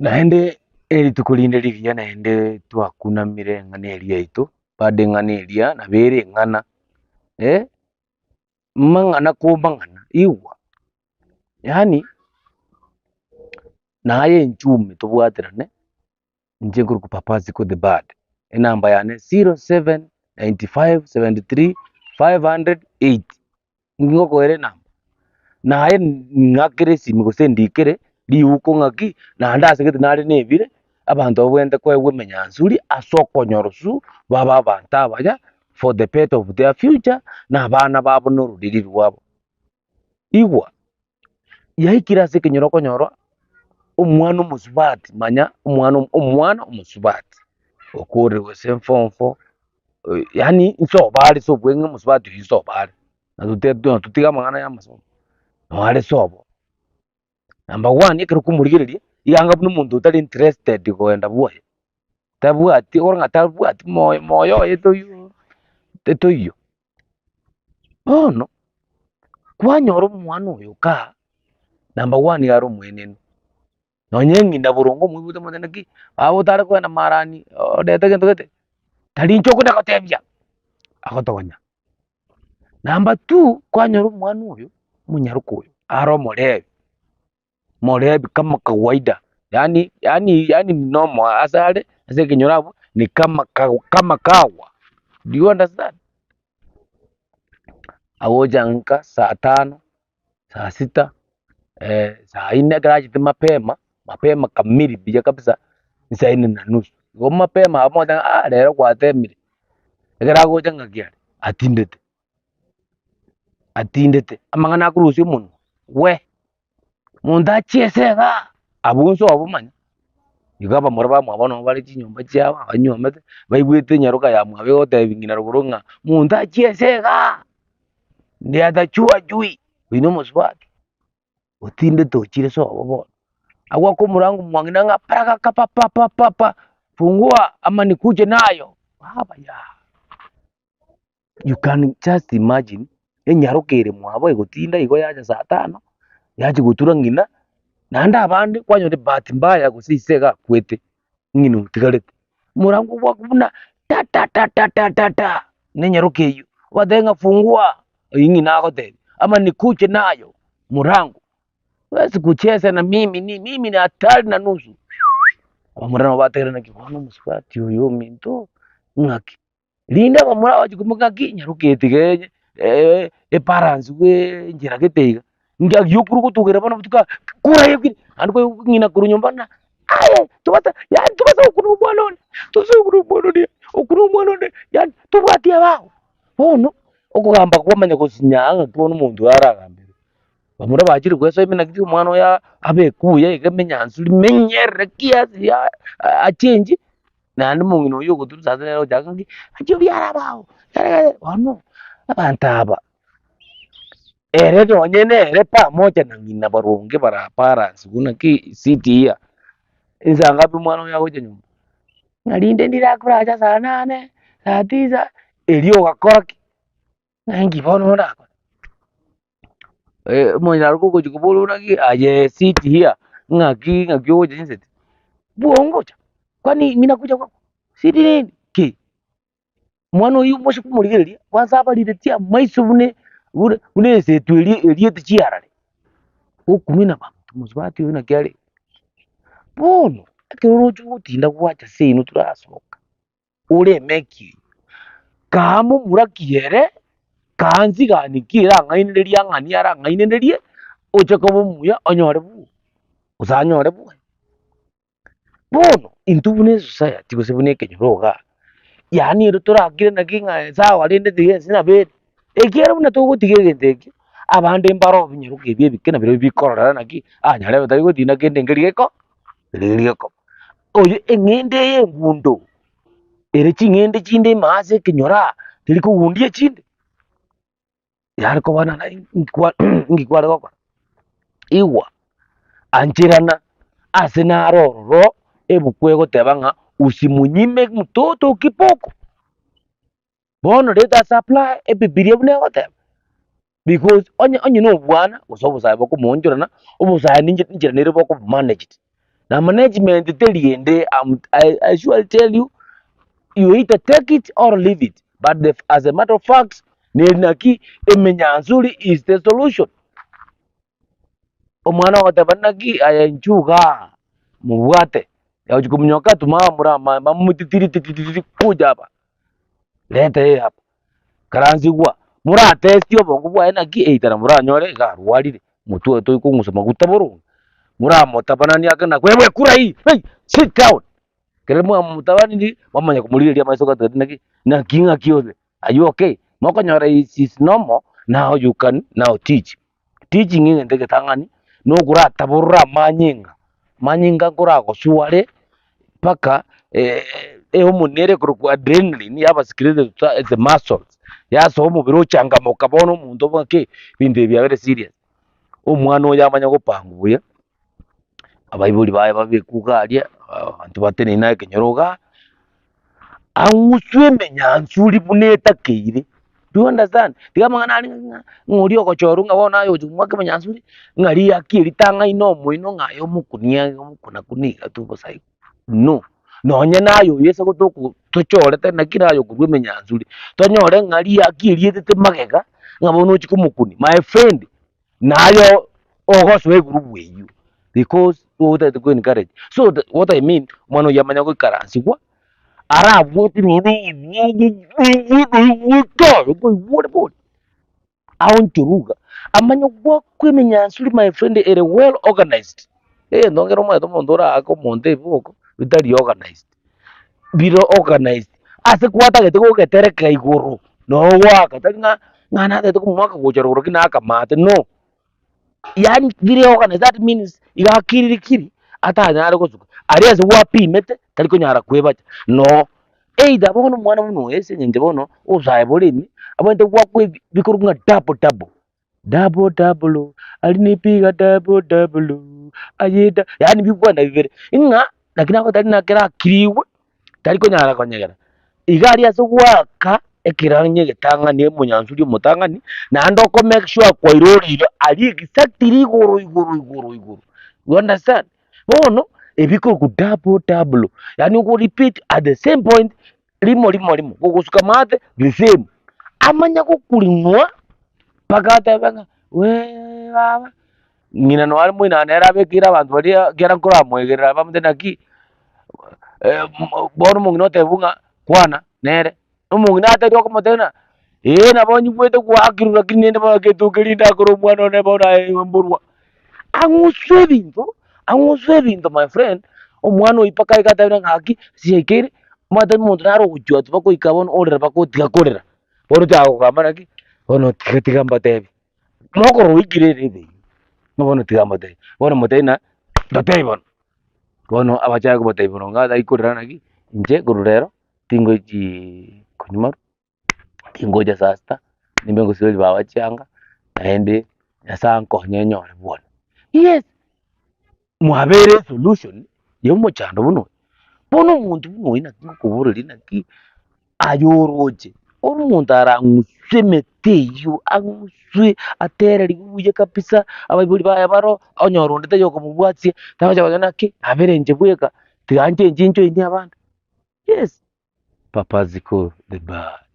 Naende erituko rinde rigiya naende twakunamire eng'ana eria yaito, bado eng'ana eria nabo ere eng'ana eh, mang'ana komang'ana igwa, yaani naye enchume tobwaterane, inche nkorokwa Papa Ziko the Bad, enamba yane 0795 73 508. Ngokoera enamba, naye ng'akere esimi gose ndikere riuko ng'aki, naende ase gete nare na ebire, abanto babwenerete koegwa emenyansuri ase okonyorosu babe abanto abaya for the better of their future, na abana babo na ororeri rwabo. Igwa, yaikire ase ekenyoro okonyora omwana omosubati manya omwana omwana omosubati, okorire gose form four. Yaani nsobo are ase obweng'e omosubati oyio nsobo are, na totige amang'ana ya amasomo, noo are sobo. Number one ekero okomorigereria, iga anga buna omonto otari interested kogenda bwoye, tabwati okore ng'a tabwati moyo moyo oye toiyoo toiyoo. Bono, kwanyora omwana oyo kaa, number one iga are omoenenu. Nonye ng'ina boronge omoibote omotebie naki, baba otare kogenda marani orete gento gete, tari inche okona gotebia, agotogonya. Number two, kwanyora omwana oyo, omonyaroka oyo, are omorebi, morebi kama kawaida, yaani yaani yaani nomo ase are, ase ekenyoro abwo, ni kama ka kama kawa, do you understand? Agocha nka saa tano, saa sita, saa inne ekero achete mapema, mapema kamiri buya kabisa, ni saa inne na nusu. Igo mapema abwo omotebia ng'a rero gwatemire, ekero agocha ng'aki are, atindete, atindete, amang'ana akorusia omonwa, we, monto achiese igaa, abwo inse obomanya, igo abamura bamwabo nabo bare chinyomba chiabo abanyuomete, baigwete enyaroka ya mwabo egotebia ng'ina rogoro ng'a monto achiese igaa. Ndiye atachua chui, oyio nomosubati, otindete ochire sobo bono. Agoaka omorango omong'ina ng'a paragaka pa pa pa pa pa, fungua ama nikuje nayo, baba yaa. You can just imagine, enyaroka ere mwabo egotinda igo yacha saa tano, yachia gotura ng'ina, naende abande kwanyora ebahati mbaya gose ise iga akwete, ng'ina otigarete. Omorango obwake buna ta ta ta ta ta ta ta, na enyaroka eyio, obatebie ng'a fungua, oyio ng'ina agotebia, ama nikuche nayo morango, huwezi kucheza na mimi ni mimi ni hatari na nusu. Abamura nabo bategerera naki bono omosubati oyo ominto ng'aki. Rinde abamura bachia komoka ng'aki nyaroka eye tiga enye ebalance bwe enchera gete iga, inki agiokire gotugera bono botuko aa kura ekire, naende koigwa ng'ina korwa nyomba ng'a aye tobasa yaani tobasa gokuna omwana one, tobasa gokuna omwana one, okuna omwana one yaani tobwati abago. Bono, okogamba kwamanya gosinyaa ng'aki bono omonto oyo aragambere. Bamura bachire gwesoemia naki omwana oyo abe ekuya iga emenyansu rimenyerere kiasi ya achengi. Naende omong'ina oyio ogotura sasa nere ogochaka ng'aki, achia obiare abao, bono abanto aba, ere nonye nere pamoja na ng'ina baronge bara balance buna ki sit here, insa ngapi omwana oyo agocha nyomba? Ng'a rinde ndirakoracha saa nane, saa tisa, erio ogakora ki? Ng'a inki bono orakore? Omonyaroko ogochia koboria buna ki aye sit here, ng'aki ng'aki ogocha chinseti, bwongocha, kwani mi nakuja kwako sit nini ki? Omwana oyio moche komorigereria, kwanza abariretie amaiso buna buna buna esetu eria eriete chiarare, okumia abanto mosubati oyo naki are. Bono, ekero oroche ogotinda gwacha seino torasoka. ore emeki eyio. Kaa momura ki ere, kaa nsigani ki erang'ainererie ang'anie arang'ainererie, oche koba omuya onyore bwogo, gose anyore bwoye. Bono, intwe buna esociety gose buna ekenyoro igaa, yaani ere torakire naki ng'a sawa rende tiga ense nabo ere, ekiagera buna togotiga egento ekio, abande mbaro ebinyaroka ebi ebike nabirobio bikorora naki, anyarebe tari gotinda kende nkeri geko. Riria gekoba. Oyo eng'ende eye engundo, ere ching'ende chinde ime ase ekenyoro aa, teri kogundia echinde, yare koba na inki kwa inki kware gokora? Igwa, ancherana ase naro ororo ebuku egoteba ng'a usimunyime mtoto kiboko. Bono let us apply ebibilia buna egoteba, because onye onye na obwana gose obosae bokomoonchorana, obosae ninche ninchera nere bokoba managed. Na management teri ende am I I surely tell you, you either take it or leave it, but the as a matter of fact neri naki emenyansuri is the solution. Omwana ogoteba naki aye inchuo igaa mobwate, agochia kominyoka atuma abamura ama bamotitiri tititiri kuja hapa, leta yeye hapa, karansigwa moratesti obongo bwaye naki either moranyore iga arwarire, motwe oye tori kong'usa maguta boronge, moramotabanani ake na wewe kura hii hey sit down, ekero mwamotabaniri mwamanya komorigereria amaiso gati gati naki naki ng'aki ore. Are you okay? Mokonyora is is normal now you can now teach. Teaching egento egetang'ani na okorataborora amanyinga, amanyinga nkoragoswa are mpaka ehormone ere ekorokwa adrenaline yaba secreted to the muscles, yasoa omobere ochangamoka bono omonto obe ng'aki ebinto ebi biabere serious. Omwana oyo amanye gopangwa buya, abaibori baye babekwe iga aria, abanto batenene na ekenyoro igaa. Ang'uswe emenyansu ri buna etakeire, do you understand? Tiga amang'ana aria ng'a ng'a oria ogochorwa ng'a bono aye ogocha komoaka emenyansu ri, ng'a riaki eri tang'aine omoino ng'a aye omokunia omokuna kuna iga tu bosa igo, no. Nonye naye oyo ase gotoko tochorete naki naye okorwa emenyansu ri, tonyore ng'a riaki erietete magega, ng'a bono ochie komokunia, my friend, Naye ogosoa egurubu eyio because otagete ko encourage. So the what I mean, omwana oyio amanye goikaransigwa, arabwate nonya nkoigwa ore bori, aonchorwe iga, amanye goakwa emenyansuri my friend ere well organized. Egento nkere omanyete omonto oraake omonto ebiboko bitari organized, bire organized, ase kwatagete gogetereka igoro, noo ogoaka tari ng'a ng'a natagete komoaka gocha rogoro ki nakamate no. Yaani bire organized that means iga akiriri kiri atanyare gosuka, aria ase gwapimete tari konyara kwebacha noo. Either bono omwana buna oyo ase eng'encho bono obosae bore ime, abwenerete goakwa ebi bikorokwa ng'a double double. Double double, alinipiga double double, aye da, yaani bikwana bibere, ng'a lakini agoteba tari nakera akirigwe, tari konyara konyegera. Iga aria ase goaka ekeranya egetang'ani omonyansuri omotang'ani, naende oko make sure kwairoreire aria exactly igoro igoro igoro igoro, you understand? Bono, ebikorokwa double double, yaani oko repeat at the same point rimo rimo rimo, gogosuka maate the same, amanye gokuring'wa mpaka atebe ng'a weee baba, ng'ina nonya are moino nere abekeire abanto baria ekiagera nkoramoegerera bamotebie naki bono omong'ina otebigwa ng'a kwana nere, omong'ina atari okomotebia ng'a ee nabo nyigwete gwakirwe lakini rende bono egento keria ndakore omwana one bono aye mborwa. Ang'uswe ebinto, ang'uswe ebinto my friend, omwana oyio mpaka aike atebe ng'a gaki siaikeire, omanyete omonto nare ogochwatwa mpaka oika bono orere mpaka otiga korera, bono ochaka kogamba naki, bono tiga tiga mbatebi, mokorora oikire ere ebe eywo, ng'a bono tiga mbatebi, bono motebi ng'a totebi bono, bono abachake kobatebi bono ng'a tari korera naki, inche korwa rero tingochiii konywa marwa. Tingocha saa sita, nimbe ngosiberia baba chianga, naende Nyasaye ankonye nyore bwone. Yes, mwabeire esolution ya omochando buna oyo. Bono omonto buna oyo naki ngokoboreria naki aye oroche, ore omonto arang'uswe emete eywo, ang'uswe atereriwe buya kabisa, abaibori baye baroo, onyore onde taiyo okomobwatia, tagocha goteba naki nabere inche bweka, tiga nche inche njoinie abande, yes. Papa Ziko the bad.